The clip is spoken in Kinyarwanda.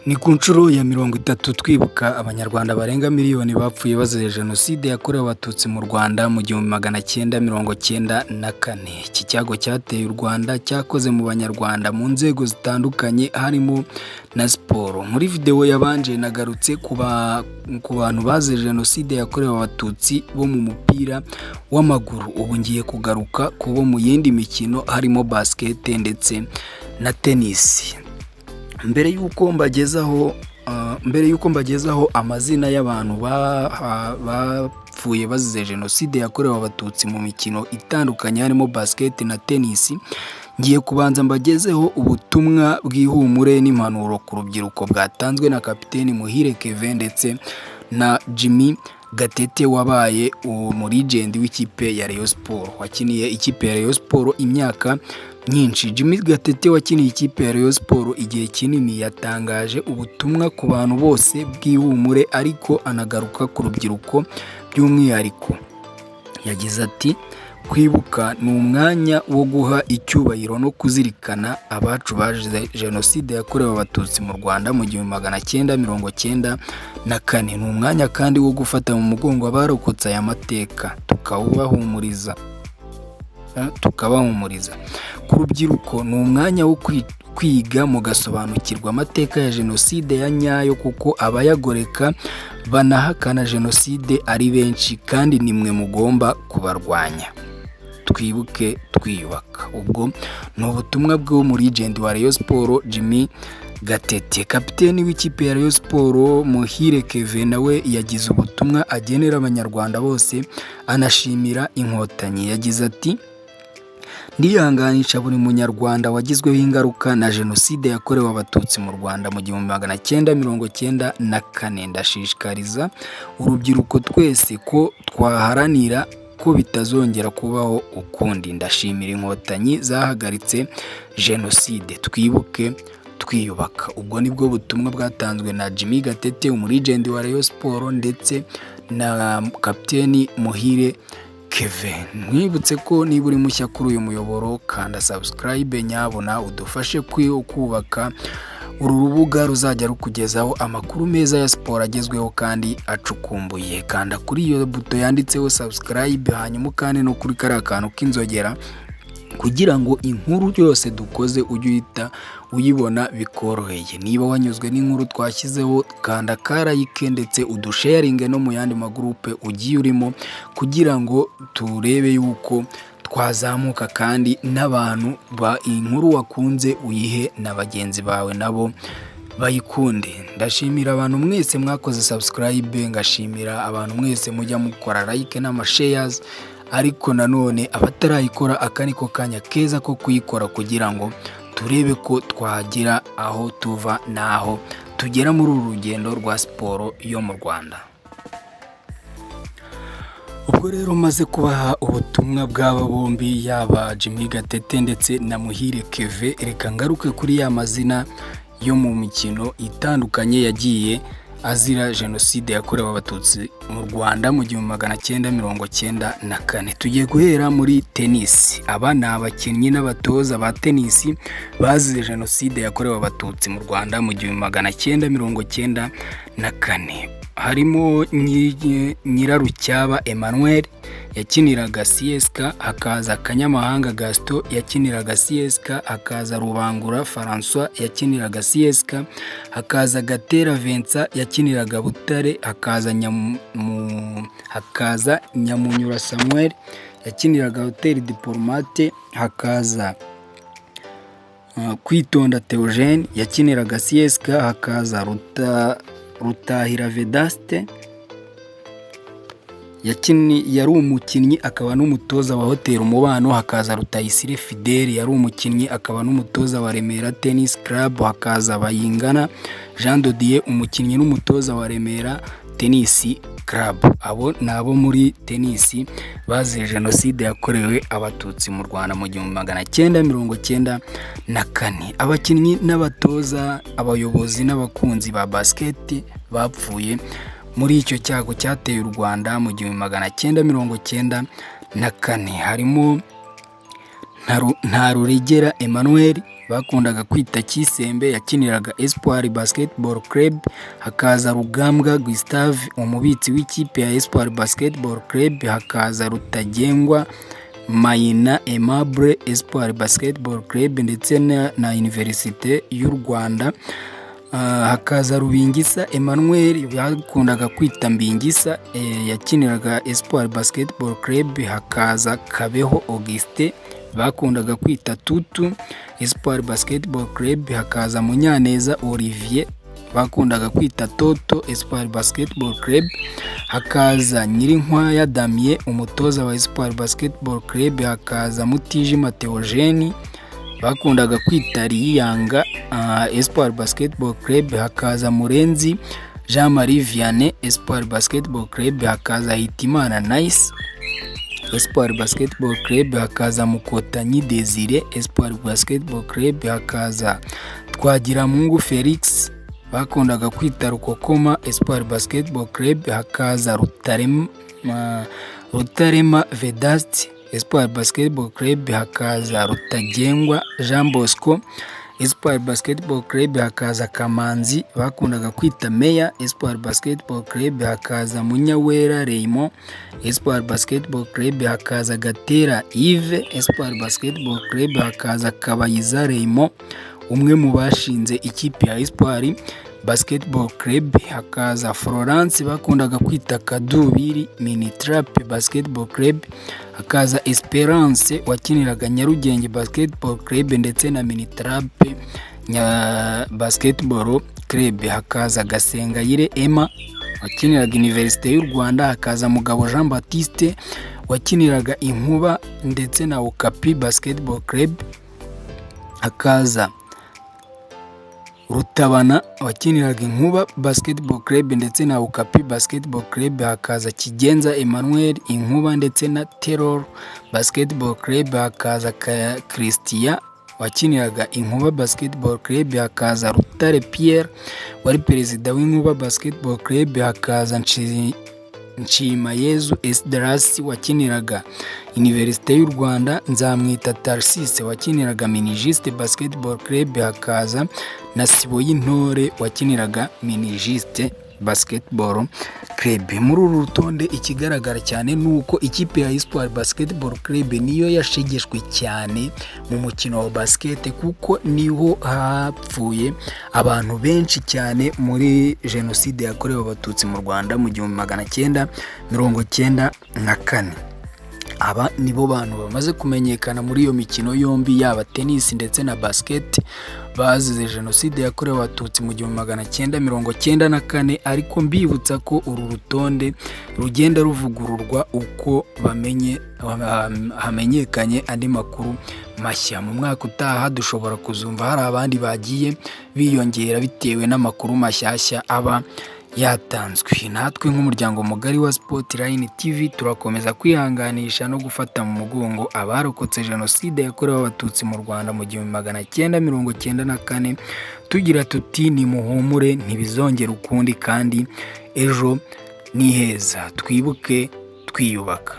Ni ku nshuro ya 30 twibuka Abanyarwanda barenga miliyoni bapfuye bazize Jenoside yakorewe Abatutsi mu Rwanda mu 1994. Iki cyago cyateye u Rwanda cyakoze mu Banyarwanda mu nzego zitandukanye harimo na siporo. Muri videwo yabanje nagarutse ku bantu bazize Jenoside yakorewe Abatutsi bo mu mupira w'amaguru. Ubu ngiye kugaruka ku bo mu yindi mikino harimo basket ndetse na tennis. Mbere y'uko mbagezaho amazina y'abantu bapfuye bazize Jenoside yakorewe Abatutsi mu mikino itandukanye harimo basket na tennis, ngiye kubanza mbagezeho ubutumwa bw'ihumure n'impanuro ku rubyiruko bwatanzwe na Kapiteni Muhire Kevin ndetse na Jimmy Gatete wabaye umulegend w'ikipe ya Rayon Sports, wakiniye ikipe ya Rayon Sports imyaka myinshi. Jimmy Gatete wakiniye ikipe ya Rayon Sports igihe kinini yatangaje ubutumwa ku bantu bose bw'ihumure, ariko anagaruka ku rubyiruko by'umwihariko. Yagize ati: "Kwibuka ni umwanya wo guha icyubahiro no kuzirikana abacu bazize Jenoside yakorewe Abatutsi mu Rwanda mu 1994. Ni umwanya kandi wo gufata mu mugongo abarokotse aya mateka, tukabahumuriza. Ku rubyiruko ni umwanya wo kwiga mugasobanukirwa amateka ya Jenoside ya nyayo, kuko abayagoreka banahakana Jenoside ari benshi kandi nimwe mugomba kubarwanya. Twibuke twiyubaka." Ubwo ni ubutumwa bw'umulegend wa Rayon Sports Jimmy Gatete. Kapiteni w'ikipe ya Rayon Sports Muhire Kevin nawe yagize ubutumwa agenera Abanyarwanda bose, anashimira Inkotanyi. Yagize ati: "Ndihanganisha buri munyarwanda wagizweho ingaruka na Jenoside yakorewe Abatutsi mu Rwanda mu 1994. Ndashishikariza urubyiruko twese ko twaharanira ko bitazongera kubaho ukundi. Ndashimira Inkotanyi zahagaritse Jenoside. Twibuke twiyubaka." Ubwo nibwo butumwa bwatanzwe na Jimmy Gatete, umulegend wa Rayon Sports, ndetse na Kapiteni Muhire Kevin. Nkwibutse ko niba uri mushya kuri uyu muyoboro, kanda subscribe nyabuna udufashe kubaka uru rubuga ruzajya rukugezaho amakuru meza ya siporo agezweho kandi acukumbuye. Kanda kuri iyo buto yanditseho subscribe, hanyuma kandi no kuri kariya kantu k'inzogera kugira ngo inkuru yose dukoze ujye uhita uyibona bikoroheye. Niba wanyuzwe n'inkuru twashyizeho, kanda ka like ndetse udusharinge no mu yandi magurupe ugiye urimo kugira ngo turebe yuko twazamuka, kandi n'abantu ba inkuru wakunze uyihe na bagenzi bawe nabo bayikunde. Ndashimira abantu mwese mwakoze subscribe, ngashimira abantu mwese mujya mukora like n'amashares, ariko nanone abatarayikora aka niko kanya keza ko kuyikora kugira ngo turebe ko twagira aho tuva n'aho tugera muri uru rugendo rwa siporo yo mu Rwanda. Ubwo rero maze kubaha ubutumwa bw'aba bombi, yaba Jimmy Gatete ndetse na Muhire Kevin, reka ngaruke kuri ya mazina yo mu mikino itandukanye yagiye azira Jenoside yakorewe Abatutsi mu Rwanda mu 1994. Tugiye guhera muri tennis. Aba ni abakinnyi n'abatoza ba tennis bazize Jenoside yakorewe Abatutsi mu Rwanda mu 1994. Harimo Nyirarucyaba Emmanuel yakiniraga CSK, hakaza Kanyamahanga Gaston yakiniraga CSK, hakaza Rubangura Francois yakiniraga CSK, hakaza Gatera Vincent yakiniraga Butare, hakaza Nyamunyura Samuel yakiniraga Hotel Diplomate, hakaza Kwitonda Theogene yakiniraga CSK, hakaza Rutahira Vedaste yari umukinnyi akaba n'umutoza wa Hotel Umubano, hakaza Rutayisire Fidele yari umukinnyi akaba n'umutoza wa Remera Tennis Club, hakaza Bayingana Jean de Dieu umukinnyi n'umutoza wa Remera Tennis Club. Abo ni abo muri tennis bazize Jenoside yakorewe Abatutsi mu Rwanda mu 1994. Abakinnyi n'abatoza, abayobozi n'abakunzi ba basket bapfuye muri icyo cyago cyateye u Rwanda mu 1994 harimo Ntaruregera Emmanuel bakundaga kwita Kisembe yakiniraga Espoir Basketball Club, hakaza Rugambwa Gustave umubitsi w'ikipe ya Espoir Basketball Club, hakaza Rutagengwa Mayina Aimable Espoir Basketball Club ndetse na Universite y'u Rwanda, hakaza Rubingisa Emmanuel bakundaga kwita Mbingisa yakiniraga Espoir Basketball Club, hakaza Kabeho Augustin bakundaga kwita Tutu Espoir Basketball Club, hakaza Munyaneza Olivier bakundaga kwita Toto Espoir Basketball Club, hakaza Nyirinkwaya Damien umutoza wa Espoir Basketball Club, hakaza Mutijima Theogene bakundaga kwita Riyanga Espoir Basketball Club, hakaza Murenzi Jean Marie Vianney Espoir Basketball Club, hakaza Hitimana Nice Espoir Basketball Club, hakaza Mukotanyi Desire Espoir Basketball Club, hakaza Twagiramungu Felix bakundaga kwita Rukokoma Espoir Basketball Club, hakaza Rutarema Vedaste Espoir Basketball Club, hakaza Rutagengwa Jean Bosco Espoir Basketball Club, hakaza Kamanzi bakundaga kwita Meya Espoir Basketball Club, hakaza Munyawera Raymond Espoir Basketball Club, hakaza Gatera Yves Espoir Basketball Club, hakaza Kabayiza Raymond umwe mu bashinze ikipe ya Espoir Basketball Club, hakaza Florence bakundaga kwita Kadubiri Minitrap Basketball Club, hakaza Esperance wakiniraga Nyarugenge Basketball Club ndetse na Minitrap Basketball Club, hakaza Gasengayire Emma wakiniraga Universite y'u Rwanda, hakaza Mugabo Jean Baptiste wakiniraga Inkuba ndetse na Okapi Basketball Club, hakaza Rutabana wakiniraga Inkuba Basketball Club ndetse na Okapi Basketball Club, hakaza Kigenza Emmanuel Inkuba ndetse na Terror Basketball Club, hakaza Christian wakiniraga Inkuba Basketball Club, hakaza Rutare Pierre wari perezida w'Inkuba Basketball Club, hakaza Nshimayezu Esdras wakiniraga Universite y'u Rwanda, Nzamwita Tharcisse wakiniraga Minijust Basketball Club, hakaza na Siboyintore wakiniraga Minijust Basketball Club. Muri uru rutonde ikigaragara cyane ni uko ikipe ya Espoir Basketball Club niyo yashegeshwe cyane mu mukino wa basket, kuko niho hapfuye abantu benshi cyane muri Jenoside yakorewe Abatutsi mu Rwanda mu 1994. Aba nibo bantu bamaze kumenyekana muri iyo mikino yombi, yaba tennis ndetse na basket, bazize Jenoside yakorewe Abatutsi mu 1994. Ariko mbibutsa ko uru rutonde rugenda ruvugururwa uko hamenyekanye andi makuru mashya. Mu mwaka utaha dushobora kuzumva hari abandi bagiye biyongera bitewe n'amakuru mashyashya aba yatanzwe. Natwe nk'umuryango mugari wa Spotline TV turakomeza kwihanganisha no gufata mu mugongo abarokotse Jenoside yakorewe Abatutsi mu Rwanda mu 1994, tugira tuti nimuhumure ntibizongera ukundi kandi ejo ni heza, twibuke twiyubaka.